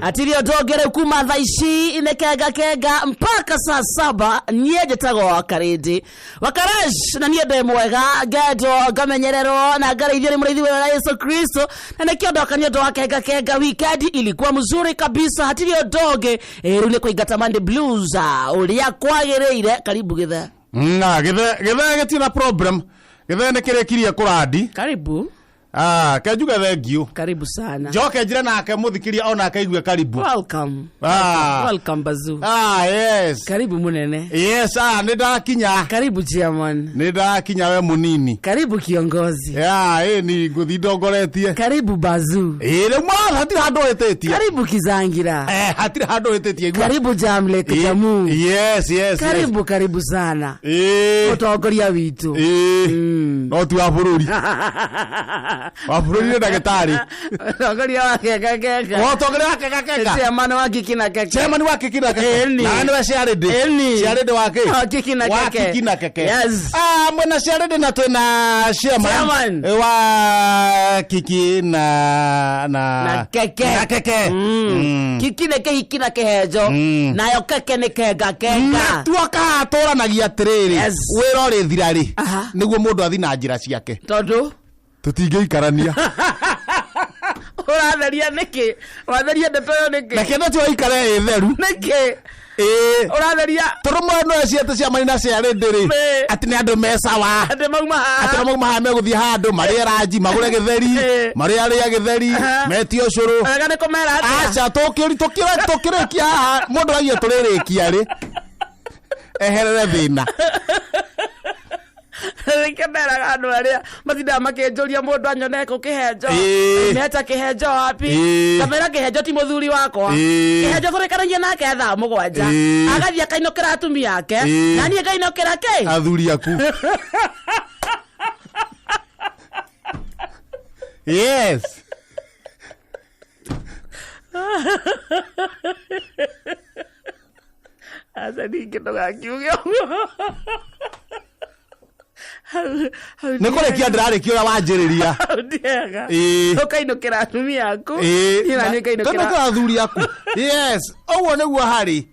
Atirĩ ũndũ ũngĩ rĩu kuma thaa ici nĩ kenga kenga mpaka saa 7. Niĩ njĩtagwo Wakarĩndĩ Wakarash, na niĩ ndĩ mwega, ngendwo, ngamenyererwo na ngarĩithio nĩ mũrĩithi wega Yesu Kristo, na nĩkĩo ndoka nĩ ũndũ wa kenga kenga. Weekend ilikuwa mzuri kabisa, hatirĩ ũndũ ũngĩ. Rĩu nĩ kũingata Monday Blues ũrĩa kwagĩrĩire. Karibu gĩthe. Na githe githe gĩtirĩ na problem, githe nĩ kĩrĩkirie kũrandi. Karibu. Ah, ke njuge thengiũ. Karibu sana. Njoke njĩre nake mũthikĩria onake igue karibu. Welcome. Ah. Welcome, bazu. Ah, yes. Karibu munene. Yes, ah, nĩ ndakinya. Karibu chairman. Nĩ ndakinya we mũnini. Karibu kiongozi. Ya ĩ ni ngũthi ndongoretie. Karibu bazu. Ĩ rĩu mwana hatirĩ handũ hĩtĩtie. Karibu kizangira. Eh, hatirĩ handũ hĩtĩtie, igua. Karibu jamlek jamu. Yes. Karibu, karibu sana. Ĩ. Mũtongoria witũ. Ĩ. No ti wa bũrũri, wa bũrũri nĩ ndagĩtarĩ. Mũtongoria wa kenga kenga. Mũtongoria wa kenga kenga. Chairman wa kiki na keke. Chairman wa kiki na keke. Ĩni. Na nĩwe ciarĩndĩ. Ĩni. Ciarĩndĩ wa kĩ? Wa kiki na Wa keke. kiki na keke. Yes. Ah, mwena ciarĩndĩ na twĩna chairman. Chairman. Wa kiki na Na keke. Na keke. Kiki nĩ kĩhiki na kĩhenjo. Nayo keke nĩ kenga kenga. Na tuoka tũranagia atĩrĩrĩ, wĩra ũrĩthira rĩ, nĩguo mũndũ athi na njĩra ciake. Tondũ tũtingĩikarania. Ũratheria nĩkĩ? Ũratheria ndeto ĩyo nĩkĩ? Na kĩndũ tio ikare ĩ theru. Nĩkĩ? Ĩĩ. Ũratheria. Tondũ mwena ũyũ ciete cia mani na ciarĩndĩ rĩ, Ĩĩ. atĩ nĩ andũ me sawa. Atĩ mauma haha. Atĩ mauma haha megũthiĩ handũ marĩe ranji, magũre gĩtheri, marĩe arĩa gĩtheri, metie ũcũrũ. Wega nĩ kũmera atĩa? Aca, tũkĩrĩkia haha mũndũ aiye tũrĩrĩkia rĩ, eherere thĩna. Nĩkĩo nderaga andũ arĩa matindaga makĩnjũria mũndũ anyone kũ kĩhenjo. Meta kĩhenjo wapi? Ngamera kĩhenjo ti mũthuri wakwa. Kĩhenjo tũrĩkanagia nake thaa 7. Agathiĩ akainũkĩra atumia ake. Na niĩ ngainũkĩra kĩ? Athuri aku. Yes. Aca, ningĩ ndũgakiuge ũguo. Nĩ kũrĩkia ndĩrarĩkia ũrĩa wanjĩrĩria. Hau ndiega. Ũkainũkĩra atumia aku. Niĩ na niĩ ngainũkĩra. Ngainũkĩra athuri aku. Yes, ũguo nĩguo harĩ.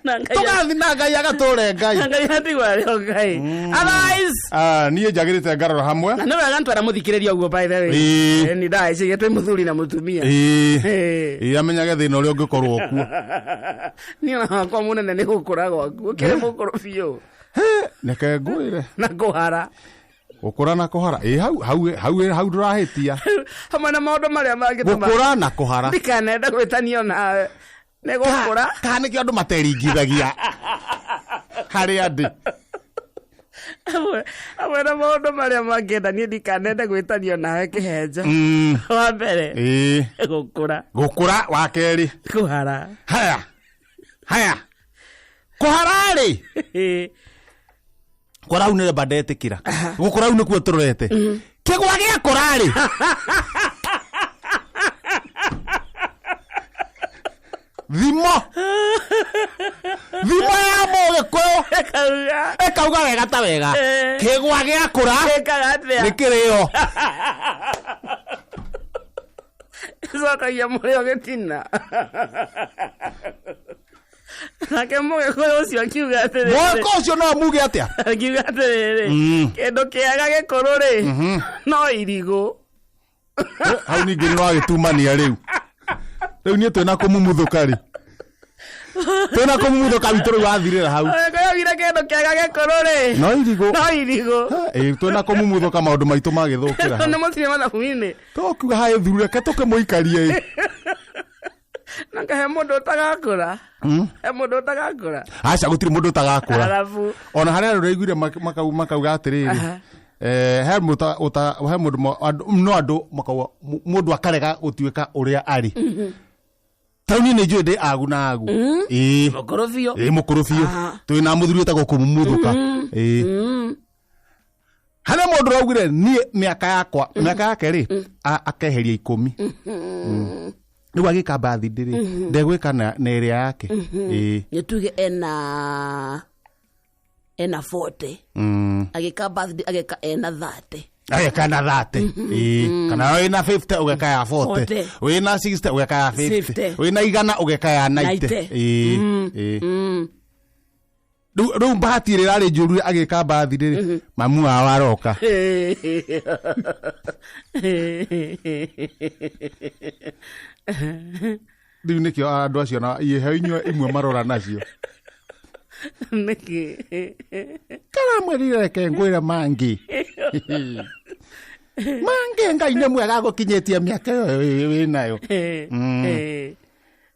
Na Ngai. Tũgathi na Ngai agatũre Ngai. Na Ngai atigwo arĩ o Ngai. Otherwise, Ah, niĩ njagĩrĩte ngarora hamwe. Na nĩ wega ntwara mũthikĩrĩria ũguo, by the way. Nĩ ndagĩciria twĩ mũthuri na mũtumia. Ĩĩ, amenyage thĩna ũrĩa ũngĩkorwo kuo. Niĩ ona wakwa mũnene nĩ gũkũra gwaku. Ũkĩrĩ mũkũrũ biũ. Reke ngwĩre. Na kũhara. Gũkũra na kũhara, ĩ hau hau hau hau ndũrahĩtia. Hamwe na maũndũ marĩa mangĩtũma Gũkũra na kũhara. ndikanende gwĩtanio nawe nĩ gũkũra. Kana nĩkĩo andũ materingithagia harĩa ndĩ. Hamwe na maũndũ marĩa mangĩenda niĩ ndikanende gwĩtanio nawe kĩhenjo, wa mbere, gũkũra. Gũkũra, wa kerĩ. Kũhara. Haya haya, kũhara rĩ, kũhara hau nĩ ndetĩkĩra, gũkũra hau nĩkuo tũrorete. Kĩgwa gĩakũra rĩ, thimo ya mũgĩkũyũ ĩkauga. Ĩkauga wega ta wega, kĩgwa gĩakũra ĩkaga atĩa? Nĩ kĩrĩo. Ĩcokagia mũrĩo gĩtina. Nake mũgĩkũyũ ũcio akiuga atĩrĩrĩ. Mwaka ũcio no muge atĩa? Akiuga atĩrĩrĩ, kĩndũ kĩega gĩkũrũ rĩ, no irigũ. Hau ningĩ nĩ wagĩtumania rĩu. Rĩu niĩ twĩna kũmumuthũka rĩ, twĩna kũmumuthũka witũ rĩu wathirĩra hau. Mũgĩkũyũ augire kĩndũ kĩega gĩkũrũ rĩ, no irigũ. No irigũ. Ĩ, twĩna kũmumuthũka maũndũ maitũ magĩthũkĩra hau. Nĩ mũtirĩ mathabu-inĩ. Tũkiuga haĩ thuru, reke tũkĩmũikarie ĩ. Na kahe mũndũ ũtagakũra, he mũndũ ũtagakũra? Aca, gũtirĩ mũndũ ũtagakũra. Arabu. Ona harĩa andũ ndaiguire makauga atĩrĩrĩ, he mũndũ he mũndũ no andũ makauga mũndũ akarega gũtuĩka ũrĩa arĩ. Tarĩu niĩ nĩ njũĩ ndĩ agu na agu. Ĩĩ. Mũkũrũ biũ. Ĩĩ, mũkũrũ biũ. Twĩna mũthuri wĩtagwo kũmumuthũka. Ĩĩ, harĩa mũndũ ũraugire niĩ mĩaka yakwa, mĩaka yake rĩ, akeheria 10. Rĩu agĩka birthday rĩ, ndegwĩka na ĩrĩa yake. Ĩĩ. Nĩ tuge ena 40, agĩka birthday agĩka ena 30. Ageka na 30. Ĩĩ. Kana wĩna 50 ũgeka ya 40. 40. Wĩna 60 ũgeka ya 50. 50. Wĩna igana ũgeka ya 90. 90. Ĩĩ. Ĩĩ. Rĩu bahati ĩrĩa ĩrarĩ njũru agĩka mbathi rĩ, mamu wao aroka. Rĩu nĩkĩo andũ acio na iheo inyuĩ imwe marora nacio. Nĩkĩ? Karamwĩrire reke ngwĩre mangĩ. Mangĩ Ngai nĩ mwega agũkinyĩtie mĩaka ĩyo wĩnayo.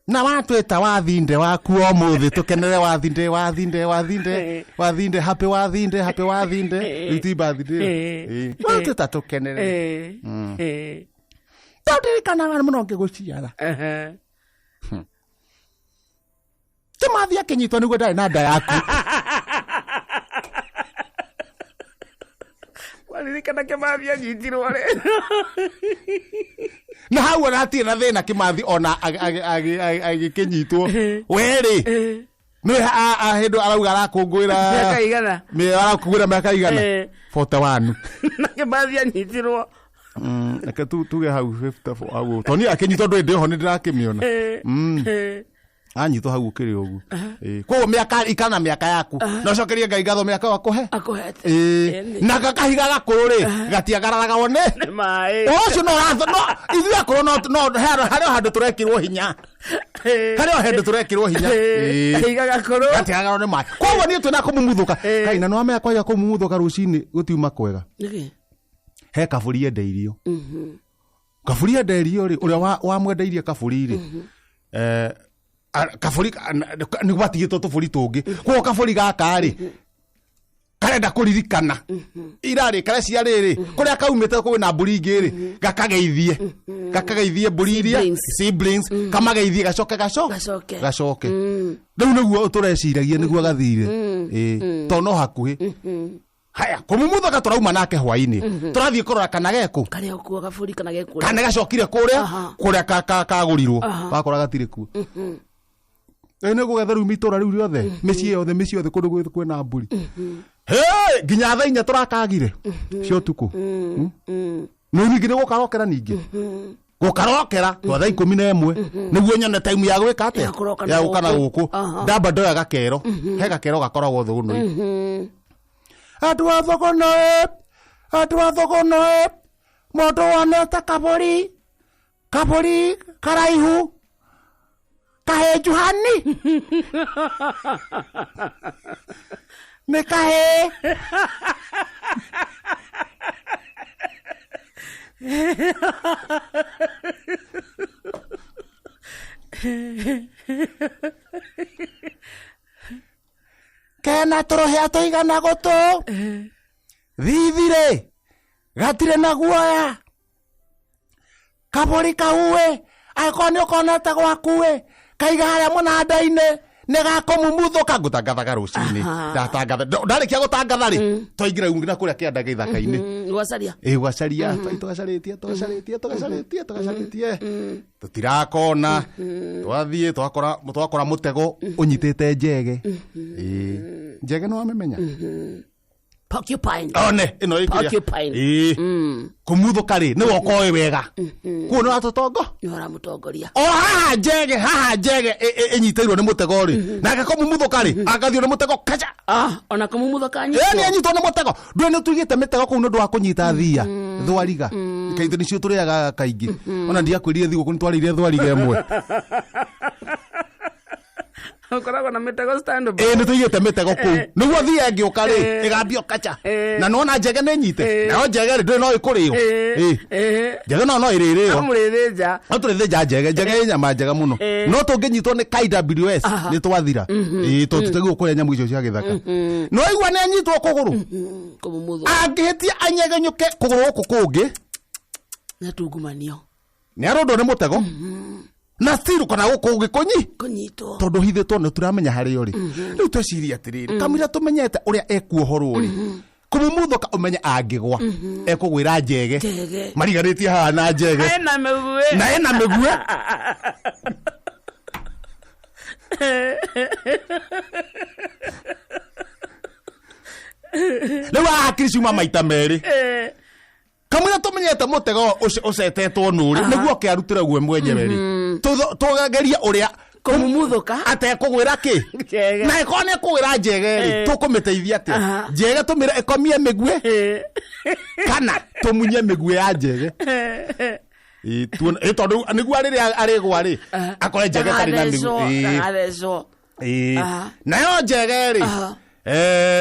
Na watwĩta wathinde waku ũmũthĩ tũkenere wathinde wathinde wathinde wathinde happy wathinde happy wathinde rĩu ti birthday ĩyo. Ĩĩ. Watwĩta tũkenere tondĩrikanaga mũno ngĩgũciara kĩmathi akĩnyitwo nĩguo ndarĩ na nda yaku. Waririkana Kĩmathi anyitirwo rĩ? Na hau ona hatirĩ na thĩna Kĩmathi ona agĩkĩnyitwo werĩ nĩ hĩndĩ arauga arakũngũĩra Mĩaka igana. Arakũngũĩra mĩaka igana 41. Na Kĩmathi anyitirwo. Reke tuge hau 54 hau tondũ niĩ akĩnyitwo ndũrĩ ndĩho nĩ ndĩrakĩmĩona. Anyitwo hau ũkĩrĩ ũguo. Koguo mĩaka ikana mĩaka yaku na ũcokerie Ngai ngatho mĩaka ĩyo akũhe. Akũhete. Ĩĩ. Na kahiga gakũrũ rĩ gatiagararagwo nĩ Nĩ maĩ. ũcio no ratho no ithuĩ akũrũ no no harĩ o handũ tũrekĩrwo hinya. Harĩ o handũ tũrekĩrwo hinya. Ĩĩ. Kahiga gakũrũ. Gatiagararwo nĩ maĩ. Koguo niĩ twĩna kũmumuthũka. Kai na nĩwamenya kwaiga kũmumuthũka rũcinĩ gũtiuma kwega. Nĩkĩ? He kabũri endeirio. Kabũri endeirio rĩ ũrĩa wamwendeirie kabũri rĩ kabũri nĩ gwatigĩtwo tũbũri tũngĩ. Koguo kabũri gaka rĩ karenda kũririkana irarĩ karecia rĩrĩ kũrĩa kaumĩte kwĩna mbũri ingĩ rĩ gakageithie gakageithie mbũri iria siblings kamageithie gacoke gacoke gacoke. Rĩu nĩguo tũreciragia nĩguo gathire. Ĩĩ tondũ no hakuhĩ. Haya kũmumuthũka tũrauma nake hwainĩ tũrathiĩ kũrora kana gekũ karĩa kuo kabũri kana gekũ kana gacokire kũrĩa kũrĩa kagũrirwo wakora gatirĩ kuo. Ĩĩ nĩ gũgetha rĩu itũra rĩu rĩothe mĩciĩ yothe mĩciĩ yothe kũndũ kwĩna mbũri. Hey, nginya thaa inya tũrakagire cia ũtukũ. No ningĩ nĩ gũkarokera ningĩ. Gũkarokera twa thaa 11 nĩguo nyone time ya gwĩka atĩa ya gũka na gũkũ. Ndamba ndoya gakero he gakero gakoragwo thũgũnũ-inĩ. Andũ a Thogono, andũ a Thogono, mũndũ wonete kabũri kabũri karaihu kahĩnju hani nĩ kahĩĩ. Kena tũrũhĩa tũigana gũtũ thithirĩ gatirĩ na guoya kabũri kauĩ angĩkorwo nĩ ũkonete gwakuĩ kaiga harĩa mũnanda-inĩ nĩ gakũmumuthũka. Ngũtangathaga rũcinĩ ndatangatha ndarĩkia gũtangatha rĩ twaingĩra nginya kũrĩa kĩanda gĩthaka-inĩ gwacaria. Ĩĩ gwacaria tũgacarĩtie tũgacarĩtie tũgacarĩtie tũgacarĩtie tũtirakona twathiĩ twakora mũtego ũnyitĩte njege. Ĩĩ njege nĩ wamĩmenya? Porcupine. One ĩno ĩkĩrĩa. Porcupine. Ĩĩ kũmuthũka rĩ nĩwe ũkoĩ wega kuo nĩ watũtongo nĩ ũramũtongoria. O haha njege haha njege ĩnyitĩirwo nĩ mũtego rĩ nake kũmumuthũka rĩ akathio nĩ mũtego kacha. Ona kũmumuthũka anyitwo. Ĩĩ nĩ anyitwo nĩ mũtego. Ndũĩ nĩ tũigĩte mĩtego kũu nĩ ũndũ wa kũnyita thia thwariga kaitũ nĩcio tũrĩaga kaingĩ. Ona ndiakwĩrire thigũkũ nĩ twarĩire thwariga ĩmwe. Ũkoragwo na mĩtego stand by. Ĩĩ nĩ tũigĩte mĩtego kũu nĩguo thia ĩngĩũka rĩ ĩgambio kacha. Na nĩwona njege nĩ nyite nayo njege rĩ ndũĩ no ĩkũrĩo. Ĩĩ njege no ĩrĩrĩo. No mũrĩthĩnja. No tũrĩthĩnja njege njege ĩ nyama njega mũno. No tũngĩnyitwo nĩ KWS nĩ twathira. Ĩĩ tondũ tũtigwo kũrĩa nyamũ icio cia gĩthaka. No igua nĩ anyitwo kũgũrũ. Kũmumuthũka. Angĩhĩtia anyegenyũke kũgũrũ gũkũ kũngĩ. Nĩ atungumanio. Nĩ arũndwo nĩ mũtego. Na still kana gũkũ ũngĩ kũnyitwo tondũ hithĩtwo nĩ tũramenya harĩa ũrĩ. Rĩu tweciria atĩrĩrĩ kamũira tũmenyete ũrĩa ekuohorwo rĩ kũmumuthũka ũmenye angĩgwa ekũgwĩra njege mariganĩtie haha na njege ena mĩguĩ na ena mĩguĩ. Rĩu hakiri ciuma maita merĩ. Kamũira tũmenyete mũtego ũcio ũcetetwo nũrĩ nĩguo kĩarutĩre guo mwenyewe rĩ, tũgerie ũrĩa Kũmumuthuka. Atekũgwĩra kĩ? Njege. Na ĩkorwo nĩ ekũgwĩra njege rĩ, tũkũmĩteithia atĩa? Njege tũmĩre ĩkomie mĩguĩ kana tũmunye mĩguĩ ya njege? Ĩ, ĩ, tondũ nĩguo rĩrĩa arĩgwa rĩ, akore njege ĩtarĩ na mĩguĩ. Ĩ. Ndagathecwo. Ĩ. Nayo njege rĩ,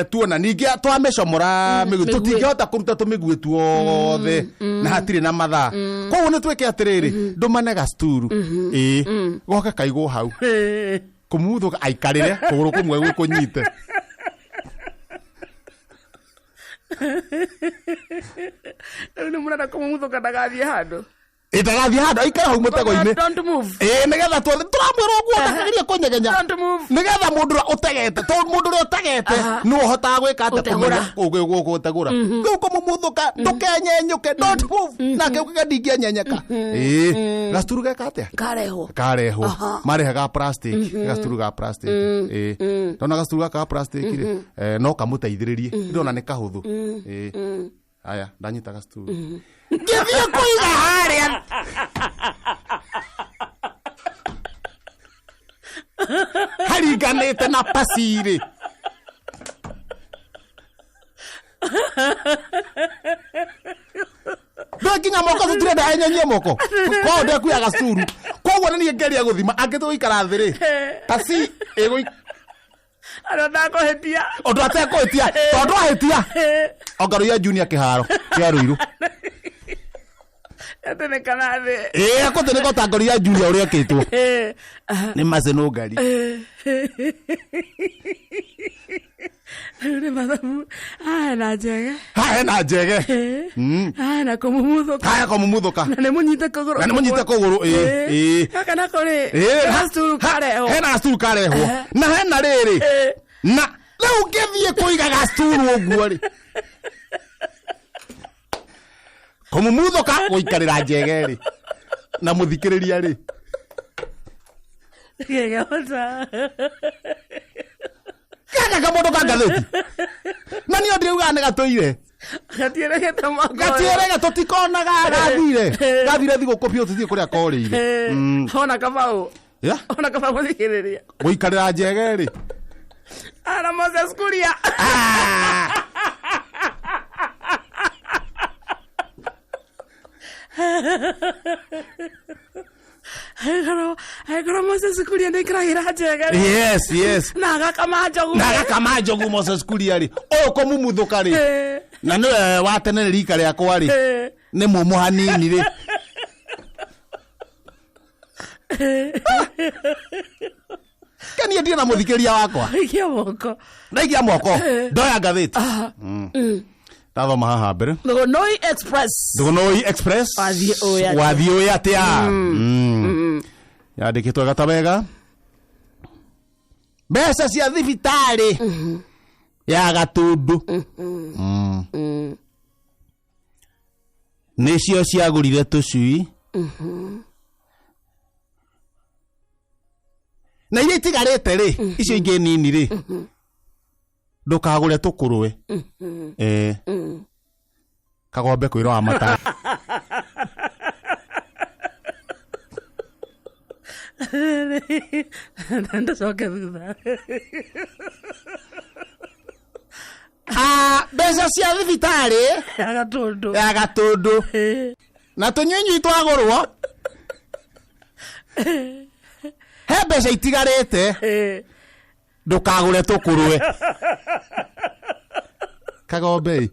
tuona ningĩ twamĩcomora mĩguĩ, mĩguĩ. Tũtingĩhota kũruta tũmĩguĩ tuothe na hatirĩ na mathaa, koguo nĩ twĩke atĩrĩrĩ, ndũmane gacturu, ĩ, goke kaigwo hau, kũmuthũka aikarĩre kũgũrũ kũmwe gũkũnyite. Rĩu nĩ mũrenda kũmumuthuka ndagathiĩ handũ? Ĩtagathiĩ handũ, aikare hau mũtego-inĩ. Don't move. Ĩ, nĩgetha tuothe tũramwĩra ũguo ndakagerie kũnyegenya. Don't move. Nĩgetha mũndũ ũrĩa ũtegete, tondũ mũndũ ũrĩa ũtegete nĩwe ũhotaga gwĩka atĩa? Gũtegũra. Kũmenya gũtegũra. Rĩu kũmumuthũka, ndũkenyenyũke, don't move, nake ukiga ndingĩenyenyeka. Ĩ, gacuturu geka atĩa? Karehwo. Karehwo, marehe ga plastic, gacuturu ga plastic. Ĩ, ndona gacuturu gaka ga plastic rĩ, no kamũteithĩrĩrie, ndona nĩ kahũthũ. Ĩ, aya, ndanyita gacuturu, ngĩthiĩ kũiga harĩa haringanĩte na pacirĩ. Ndå nginya moko tũtirenda enyenyie moko koguo ndekuya gacuru, koguo nĩ niĩ ngeria gũthima angĩtũgũikara thĩ rĩ, pasi ĩgũ Arĩa ndakũhĩtia. Ũndũ atekũhĩtia, tondũ ahĩtia ongaruia junior kĩharo kĩa rũirũ. Atĩnĩka na thĩ. Ĩ, akũtĩnĩka ta ngoria junior ũrĩa ĩkĩtwo nĩ macenũ ngari. Rĩu nĩ mathabu aya na njege. Hahe na njege. Aya na kũmumuthuka. Haya, kũmumuthũka. Na nĩ mũnyite kũgũrũ. Na nĩ mũnyite kũgũrũ, ĩ, ĩ. Gaka nako rĩ, Ĩ, gacuturu karehwo. Hena gacuturu karehwo na hena rĩrĩ, na rĩu ngĩthiĩ kũiga gacuturu ũguo rĩ, kũmumuthũka gũikarĩra njege rĩ, na mũthikĩrĩria rĩ. Gĩgĩhota. Gaka kamũndũ ka ngathĩti na niĩ ndĩraugaga nĩ gatũire. Gatiĩregete mwaka ũyũ. Gatiĩrega, tũtikonaga gathire, gathire thigũkũ biũ, tũthiĩ kũrĩa korĩire. Ona kabau. Ya. Ona kabau mũthikĩrĩria. Gũikarĩra njege rĩ. Ana Moses Kuria. Ah! Angĩkorwo Moses Kuria nĩ aikaragĩra njega rĩ, Yes. Na agakama njogu. Na agakama njogu Moses Kuria rĩ, ũyũ kũmumuthũka rĩ, na nĩwe wa tene nĩ rika rĩakwa rĩ, nĩ mũmũ hanini rĩ. Kenie ndirĩ na mũthikĩria wakwa. Ikia moko. Ndaikia moko, ndoya ngathĩti, ndathoma haha mbere. Thugunui Express. Thugunui Express. Wathiĩ ũĩ atĩa? Wathiĩ ũĩ atĩa? Yandĩkĩtwo gatabega, mbeca cia thibitarĩ ya Gatundu nĩcio ciagũrire tũcui, na iria itigarĩte rĩ, icio ingĩ nini rĩ, ndũkagũre tũkũrũe. Kagombe kwĩrwo wa mata. Ndacoke thutha. Ah, mbeca cia thibitarĩ ya Gatundu. Ya Gatundu na tũnyuinyui twagũrwo, he mbeca itigarĩte, ndũkagũre tũkũrũe. Kagombe.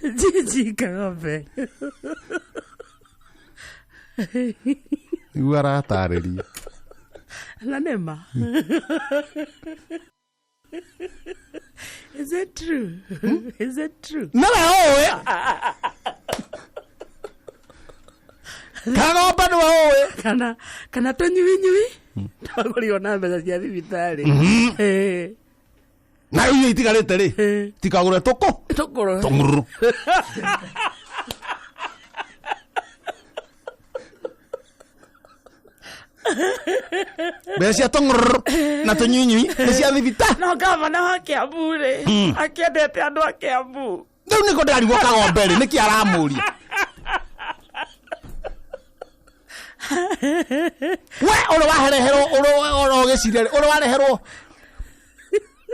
Jiji Kagombe. Nĩguo aratarĩria. Na nĩma. Is it true? Is it true? Nĩwe ũĩ, Kagombe, nĩwe ũĩ. Kana tũnyuinyui twagũrirwo na mbeca cia thibitarĩ. Na iria itigarĩte rĩ, tikagũre tũkũ Tũkũrũ. Tũng'ũrũ. Mbeca cia tũng'ũrũ na tũnyuinyui nĩ cia thibita. No gavana wa Kiambu rĩ, akĩendete andũ a Kiambu. Rĩu nĩko ndĩrarigwo kagombe rĩ nĩkĩ aramũria we ũrĩ wahereherwo ũrĩ ũgĩciria rĩ ũrĩ wareherwo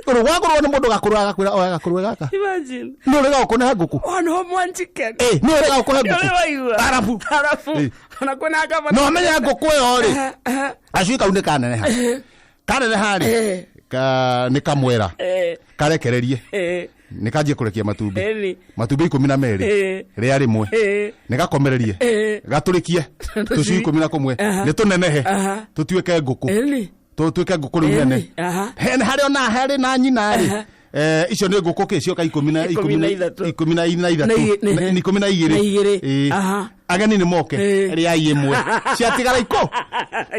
ũrĩ wagũrwo nĩ mũndũ gakũrũ agakwĩra oya gakũrũ gaka Imagine. nĩ ũrĩ gagũkũnehe ngũkũ One home, one chicken. ĩ nĩ ũrĩ gagũkũhe Nĩ ũrĩ ngũkũ waigua? Arabu. Arabu. Ĩ. Ona kwĩna gavana. no menye ngũkũ ĩyo rĩ gacui kau nĩ kaneneha kaneneha rĩ Eh. nĩ kamwera Eh, karekererie eh, nĩ kanjie kũrekia matumbĩ ĩni. matumbĩ 12 Eh. rĩa rĩmwe Eh. nĩ gakomererie Eh. gatũrĩkie tũcui 11 Aha. nĩ tũnenehe Aha. tũtuĩke ngũkũ Ĩni. tũtuĩke ngũkũ rĩu Ĩni. nene Aha. He- harĩ ona harĩ na nyina rĩ Aha. icio nĩ ngũkũ kĩ cioka ikũmi na 13. ikũmi na Na ithatũ igĩ- Na- 12 Na igĩrĩ. Ĩ. Aha. Ageni nĩ moke Ĩ. rĩai ĩmwe ciatigara ikũ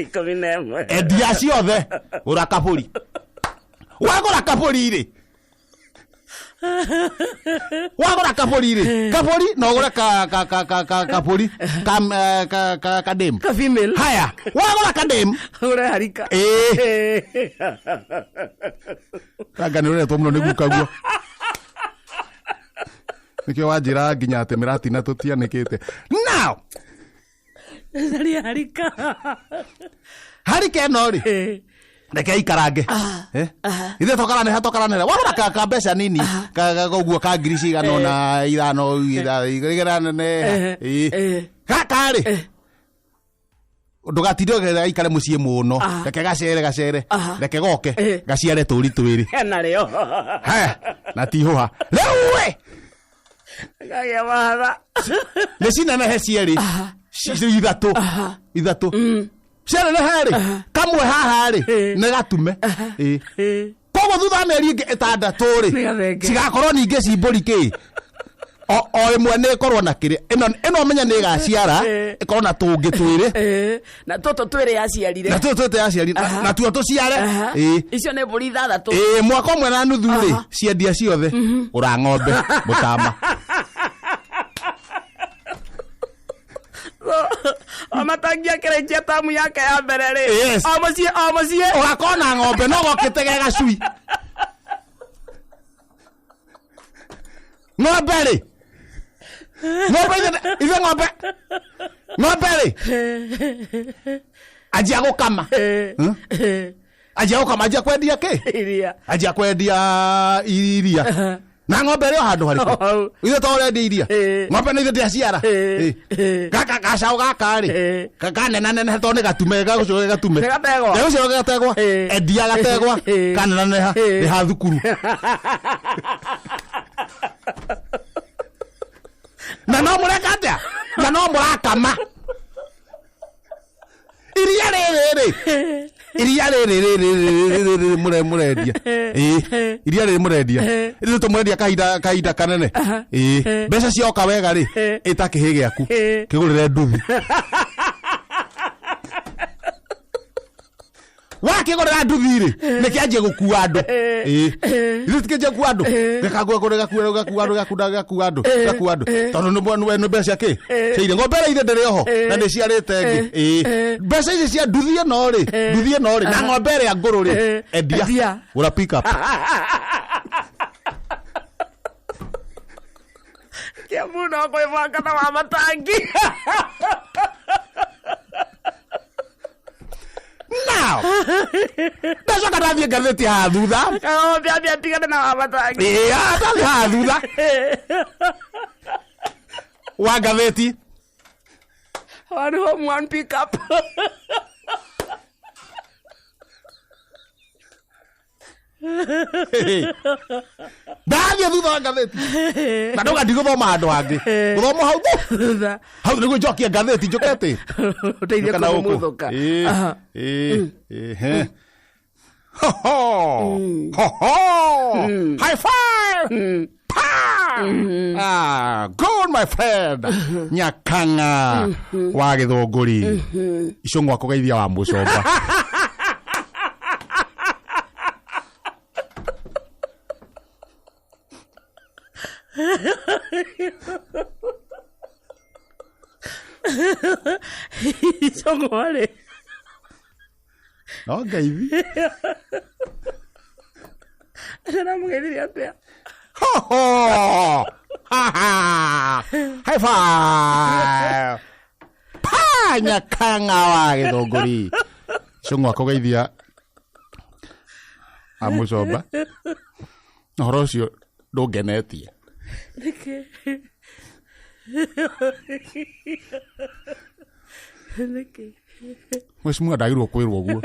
11. Endia ciothe gũra kabũri wagũra kabũri rĩ wagũra kabũri rĩ kabũri no ũgũre ka ka ka ka ka kabũri ka eh, ka ka kadem Ka female. haya wagũra kadem Ũre harika. ĩĩ anga nĩ ũretwo mũno nĩ gukaguo nĩkĩo wanjĩra nginya atĩ mĩratina tũtianĩkĩte now Caria harika. harika ĩno rĩ Eh. reke ikarange Eh? ithe tokaranĩra tokaranĩra wagũra ka ka mbeca nini ka ka- ũguo ka ngiri cigana ũna ithano Eh, eh. gaka rĩ ndũgatinde gaikare mũciĩ mũno Aha. reke gacere gacere Aha. reke goke Eh. gaciare tũri twĩrĩ Hena rĩo. haya na tihũha rĩu we Kagĩa mahatha. nĩ cinenehe cierĩ ithatũ ithatũ cianeneha rĩ kamwe haha rĩ Eh. nĩ gatume Ĩ. Eh. Koguo thutha wa mĩeri ĩngĩ ĩtandatũ rĩ Nĩ gathenge. cigakorwo ningĩ ci mbũri kĩ o o ĩmwe nĩ ĩkorwo na kĩrĩa ĩno ĩno menya nĩ ĩgaciara Eh. ĩkorwo na tũngĩ twĩrĩ Eh. Na tũtũ twĩrĩ yaciarire. na tũtũ twĩte yaciari Aha. na tuo tũciare Aha. ĩ Icio nĩ mbũri ithathatũ. ĩ mwaka ũmwe na nuthu rĩ Aha. ciendia ciothe gũra ng'ombe mũtama O matangi akĩrĩkia tamu yake ya mbere rĩ. Yes. O mũciĩ o mũciĩ. Ũgakorwo na ng'ombe no gokĩte ge gacui ng'ombe rĩ ng'ombe ithe ng'ombe ng'ombe rĩ anjia gũkama Eh. Hmm? Eh. Anjia gũkama anjia kwendia kĩ Iria. Anjia kwendia iria na ng'ombe ĩrĩ o handũ harĩkũ Hau. ithe to ũrendia iria Eh. ng'ombe nĩ ithe ndĩaciara Eh. Eh. gaka gacaũ gaka rĩ Eh. kanenaneneha tondũ nĩ gatume gagũcoke gatume Nĩ gategwa. gagũcoke gategwa Eh. endia gategwa Eh. kanenaneha Eh. nĩ ha thukuru na no mũreka atĩa na no mũrakama iria rĩrĩ rĩ iria rĩrĩ rĩrĩ rĩrĩ rĩrĩ mũrendia ĩĩ iria rĩrĩ mũrendia rĩrĩ tũmũrendia kahinda kahinda kanene ĩĩ mbeca cioka wega rĩ ĩta kĩhĩ gĩaku kĩgũrĩre nduthi wakĩgũrĩra nduthi rĩ nĩ kĩanjie gũkua andũ ĩĩ ithuĩ tikĩanjia gũkua andũ gĩkakua gĩkua gĩkua andũ gĩkua gĩkua andũ gĩkua andũ tondũ nĩ nĩ mbeca kĩ cia irio ng'ombe ĩrĩa ithe ndĩrĩ oho na nĩ ciarĩte ĩngĩ ĩĩ mbeca ici cia nduthi ĩno rĩ nduthi ĩno rĩ na ng'ombe ĩrĩa ngũrũ rĩ endia Endia. gũra pick up Kiambu no kwĩbanga na wa matangi. Now ndacoka ndathiĩ ngathĩti haha thutha Kagombe ambia atigane na wa matangi. ĩĩ ndathiĩ haha thutha wa ngathĩti One home, one pick up. Ndathiĩ thutha wa ngathĩti na ndauga ndigũthoma handũ hangĩ gũthoma hau thu Thutha. Hau nĩguo njokie ngathĩti njũke atĩ Ũteithie Njoka na gũkũ. kũmumuthũka. Ĩĩ, Aha. ĩĩ, ĩĩ, he. Ho, ho. Ho, ho. High five. Pa. Ah, good my friend nyakanga wa gĩthũngũri icũng'wa kũgeithia wa mũcomba Icũng'wa rĩ. No ngeithi Ndĩramũgeithirie atĩa? Ho, ho! Ha, ha! High five! Pa! Nyakanga wa gĩthũngũri. Cũng'wa kũgeithia amũcomba. Ũhoro ũcio ndũngenetie. Nĩkĩ? Nĩkĩ? Mheshimiwa ndagĩrĩirwo kwĩrwo ũguo.